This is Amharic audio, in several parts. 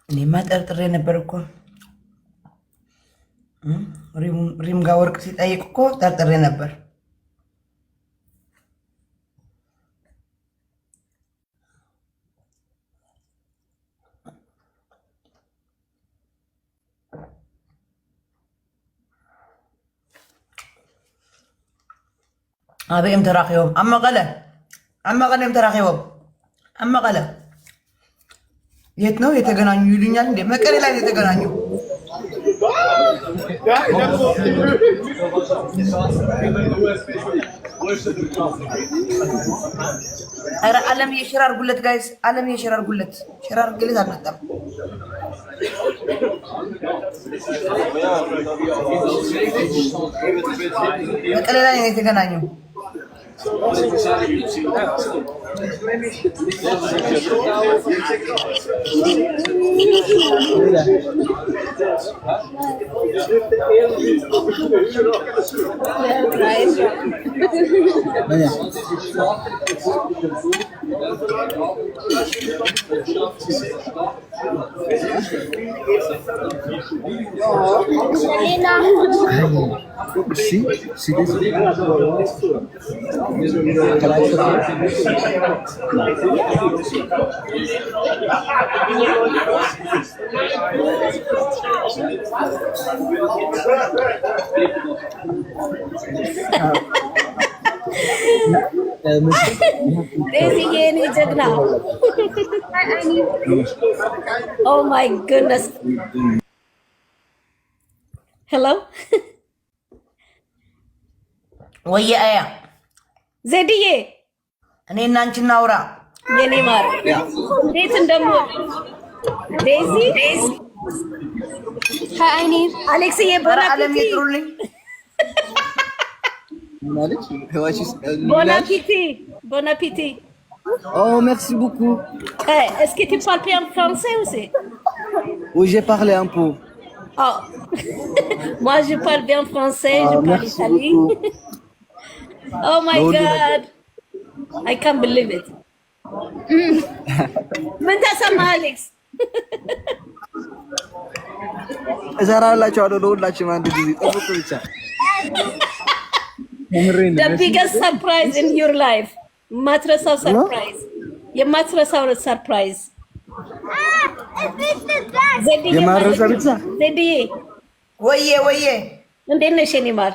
እኔማ ጠርጥሬ ነበር እኮ ሪም ጋር ወርቅ ሲጠይቅ እኮ ጠርጥሬ ነበር። ኣበይ እዮም ተራኺቦም? ኣብ መቐለ፣ ኣብ መቐለ እዮም ተራኺቦም። ኣብ መቐለ። የት ነው የተገናኙ ይሉኛል እንዴ? መቀሌ ላይ ነው የተገናኙ። ኧረ አለምዬ share አድርጉለት guys፣ አለምዬ share አድርጉለት። Share አድርግለት አልመጣም። መቀሌ ላይ ነው የተገናኙ። ዴዚዬ የኔ ጀግና፣ oh my goodness, hello. ወየ አያ። ዜድዬ። እኔ እና አንቺ እናውራ። የኔ ማር፣ እንዴት እንደምወድ ዴዚ። አሌክስዬ። ኧረ አለም ይጥሩልኝ። Bon appétit, bon appétit. Oh, merci beaucoup. Est-ce que tu parles bien français aussi? Oui, j'ai parlé un peu. Oh. Moi, je parle bien français, Ah, je parle merci italien. beaucoup. Oh my No, God. I can't believe it. ምን ተሰማህ አሌክስ? እሰራላችኋለሁ ለሁላችሁም አንድ ጊዜ ጠብቁ ብቻ። The biggest surprise in your life. የማትረሳው surprise፣ የማትረሳው surprise ዜድዬ። የማረሳ ብቻ። ዜድዬ። ወዬ ወዬ። እንዴት ነሽ የኔ ማር?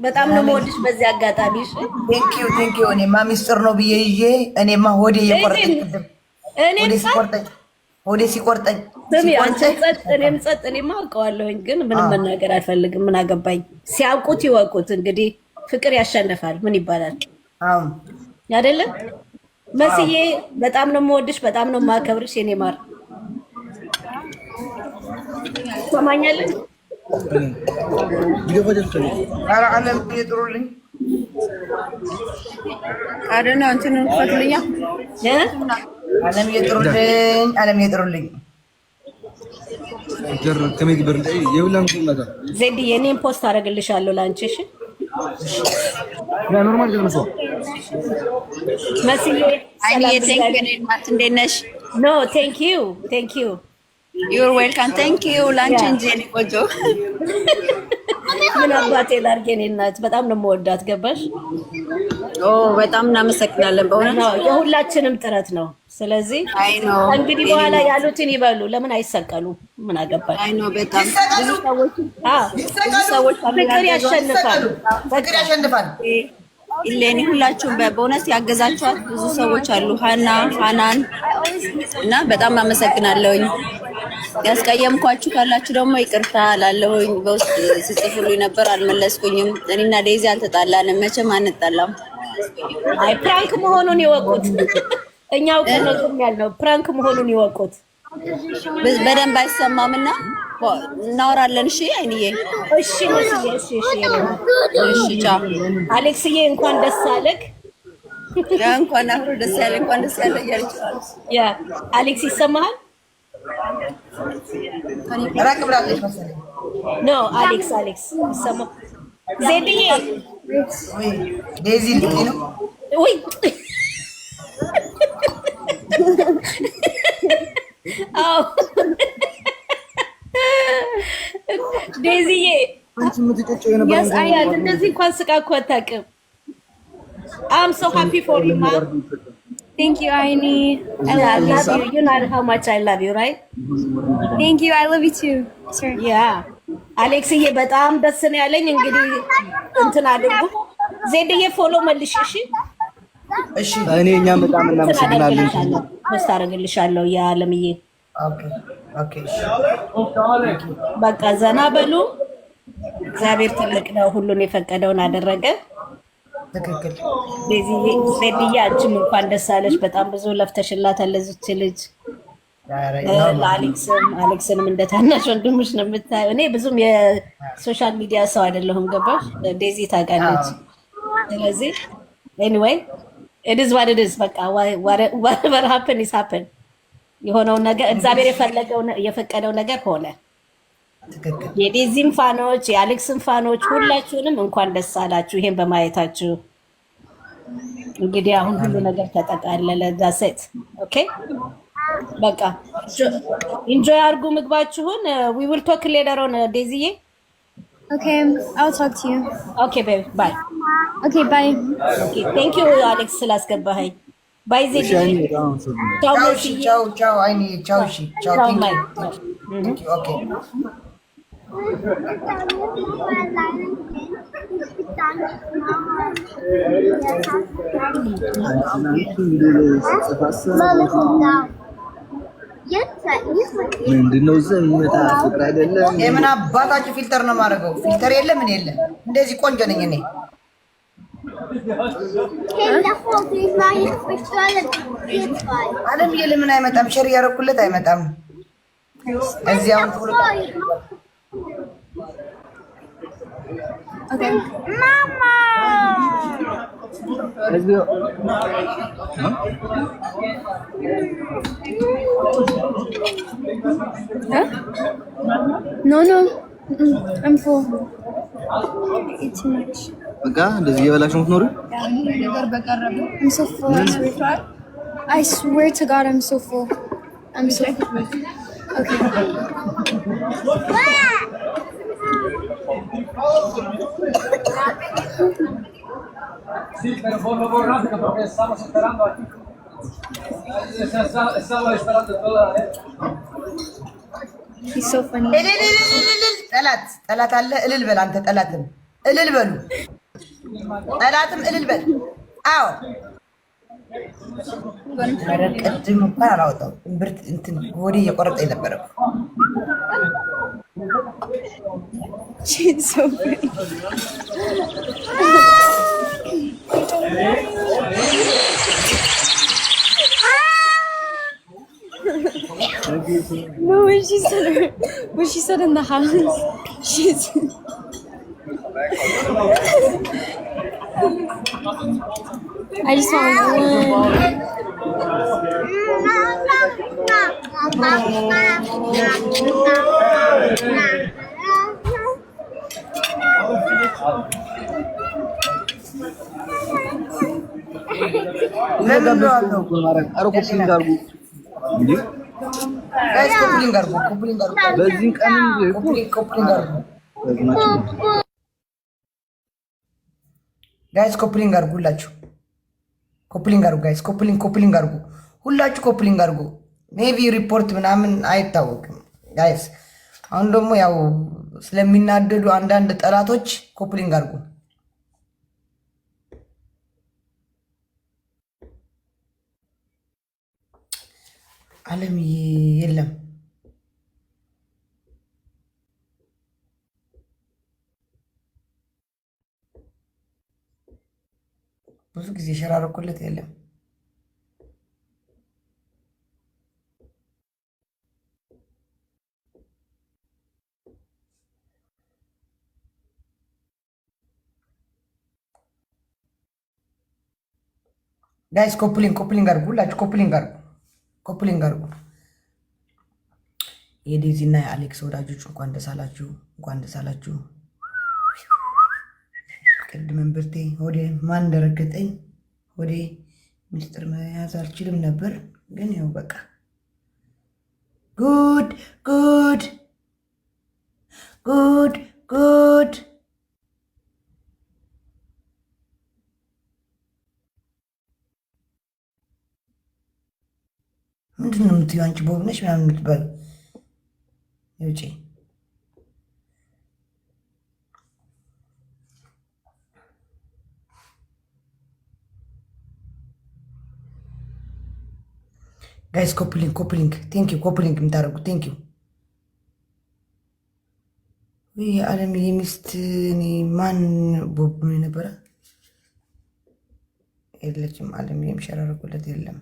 በጣም ነው የምወድሽ በዚህ አጋጣሚ። እሺ። Thank you, thank you። እኔማ ሚስጥር ነው ብዬ ይዤ እኔማ ሆዴ እየቆረጠኝ ቅድም እኔም ሆዴ ሲቆርጠኝ፣ ሆዴ ሲቆርጠኝ ስሚ አንቺም ሲቆርጠኝ ጸጥ እኔም ጸጥ። እኔማ አውቀዋለሁኝ ግን ምንም መናገር አልፈልግም። ምን አገባኝ? ሲያውቁት ይወቁት። እንግዲህ ፍቅር ያሸንፋል። ምን ይባላል አዎ። አይደለም? መስዬ፣ በጣም ነው የምወድሽ፣ በጣም ነው የማከብርሽ የኔ ማር። ትሰማኛለሽ? ኧረ አለም ይጥሩልኝ። አደና እንትኑን ክፈትልኛ። እ? አለም ይጥሩልኝ። አለም ይጥሩልኝ። ዜድዬ፣ እኔም post አደርግልሻለሁ ለአንቺ። እሺ መስዬ። አይንዬ፣ thank you እናት፣ እንዴት ነሽ? No, thank you, thank you. You're welcome, thank you ላንቺ እንጂ የኔ ቆንጆ። ምን አባቴ ላድርግ የኔ እናት፣ በጣም ነው የምወዳት። ገባሽ? ኦ፣ በጣም እናመሰግናለን በእውነት። ነው፣ የሁላችንም ጥረት ነው። ስለዚህ አይ ነው። እንግዲህ በኋላ ያሉትን ይበሉ። ለምን አይሰቀሉ? ምን አገባል? አይ ነው፣ በጣም ብዙ ሰዎች ብዙ ሰዎች ፍቅር ያሸንፋል። ፍቅር ያሸንፋል። ኢሌኒ፣ ሁላችሁም በእውነት ያገዛችኋት ብዙ ሰዎች አሉ። ሀና፣ ሀናን እና በጣም አመሰግናለሁኝ። ያስቀየምኳችሁ ካላችሁ ደግሞ ይቅርታ ላለሁኝ። በውስጥ ሲጽፉልኝ ነበር፣ አልመለስኩኝም። እኔና ዴዚ አልተጣላንም፣ መቼም አንጣላም። አይ፣ prank መሆኑን ይወቁት። እኛ አውቀን ነው ዝም ያልነው። Prank መሆኑን ይወቁት። በደንብ አይሰማም እና እናወራለን። እሺ አይንዬ። እሺ መስዬ፣ እሺ። እሺ ቻው። አሌክስዬ እንኳን ደስ አለክ። እንኳን አብሮ ደስ ያለ፣ እንኳን ደስ ያለ እያለች። Yeah፣ አሌክስ ይሰማሃል? ራቅ ብላለች መሰለኝ። No፣ አሌክስ፣ አሌክስ ይሰማ ዜድዬ? ወይ ዴዚ ልትይ ነው? ወይ፣ አዎ ዴዚዬ። አንቺ የምትጮጮው የነበረው Yes, አያት እንደዚህ እንኳን ስቃ እኮ አታውቅም። I'm so happy for you, ma. Thank you, Aini. I I love you. love you. You know how much I love you, right? Thank you. I love you too. Sorry. Yeah, አሌክስዬ በጣም ደስ ነው ያለኝ። እንግዲህ እንትን አድርጉ። ዜድዬ follow መልሽ እሺ። እሺ። እኔ እኛም በጣም እንትን እናመሰግናለን። አደርግልሻለሁ፣ post አደርግልሻለሁ የአለምዬ። Okay፣ እሺ። በቃ ዘና በሉ። እግዚአብሔር ትልቅ ነው። ሁሉን የፈቀደውን አደረገ። ትክክል። ዜድዬ አንቺም እንኳን ደስ አለሽ። በጣም ብዙ ለፍተሽላታል ለዚች ልጅ። ኧረ ለአሌክስም፣ አሌክስንም እንደ ታናሽ ወንድምሽ ነው የምታየው። እኔ ብዙም የ social media ሰው አይደለሁም፣ ገባሽ? ዴዚ ታውቃለች። ስለዚህ anyway, it is what it is። በቃ whatever happen is happen። የሆነውን ነገር እግዚአብሔር የፈለገው የፈቀደው ነገር ሆነ። ትክክል። የዴዚም fan ኦች የአሌክስም fan ኦች ሁላችሁንም እንኳን ደስ አላችሁ ይሄን በማየታችሁ። እንግዲህ አሁን ሁሉ ነገር ተጠቃለለ። That's it, okay። በቃ enjoy አድርጉ ምግባችሁን። We will talk later on, ዴዚዬ። Okay, I'll talk to you. Okay baby, bye. Okay, bye. Okay, thank you አሌክስ ስላስገባኸኝ። Bye እሺ ዜድዬ። አይኒ፣ በጣም አመሰግናለሁ። ቻው ቻው እሺ። መስዬ። ቻው ቻው አይኒ፣ ቻው፣ እሺ፣ ቻው። ቻው። Thank Bye. You, thank you, okay. ምንድነው ዝምታ? ፍቅር አይደለም? የምን አባታችሁ filter ነው የማደርገው? Filter የለ ምን የለ፣ እንደዚህ ቆንጆ ነኝ እኔ። አለምዬ ለምን አይመጣም? Share እያደረኩለት አይመጣም። እዚህ አሁን follow Okay. እዚህ Huh? No. I'm full. Eat too much. በቃ እንደዚህ እየበላሽ ነው የምትኖሪው? I'm so full. I swear. I swear to God, I'm so full. I'm so full. Okay. Sí, pero por favor, rápido, porque estamos esperando aquí. Estamos esperando toda. He's so funny. እልል እልል እልል! ጠላት፣ ጠላት አለ። እልል በል አንተ። ጠላትም እልል በሉ። ጠላትም እልል በል። አዎ፣ ኧረ ቅድም እንኳን አላወጣው እምብርት እንትን ወዲህ እየቆረጠ ነበረ። She's so funny. No, when she said in the house, she's. I just want one. ለምን ነው አለው? ኧረ copy link አድርጉ እንዴ! Guys, copy link አድርጉ፣ copy link አድርጉ። በዚህም ቀንም Copy link፣ copy link አድርጉ። Guys, copy link አድርጉ፣ ሁላችሁ copy link አድርጉ። Guys, copy link፣ copy link አድርጉ፣ ሁላችሁ copy link አድርጉ። Maybe report ምናምን አይታወቅም guys። አሁን ደግሞ ያው ስለሚናደዱ አንዳንድ ጠላቶች copy link አድርጉ። አለምዬ የለም። ብዙ ጊዜ share አደረኩለት የለም። Guys, copy link, copy link አድርጉ። ሁላችሁ copy link አድርጉ። Copy link አድርጉ። የዴዚ እና የአሌክስ ወዳጆች እንኳን ደስ አላችሁ፣ እንኳን ደስ አላችሁ። ቅድም እምብርቴ ሆዴ ማን እንደረገጠኝ ሆዴ ሚስጥር መያዝ አልችልም ነበር፣ ግን ያው በቃ ጉድ ጉድ ጉድ ጉድ። ምንድን ነው የምትይው አንቺ? ቦብ ነሽ ምናምን የምትባል ውጪ። Guys, copy link, copy link። Thank you, copy link የምታደርጉ thank you። የዓለም የሚስት እኔ ማን ቦብ ነው የነበረ? የለችም። ዓለም የሚሸራረጉለት የለም።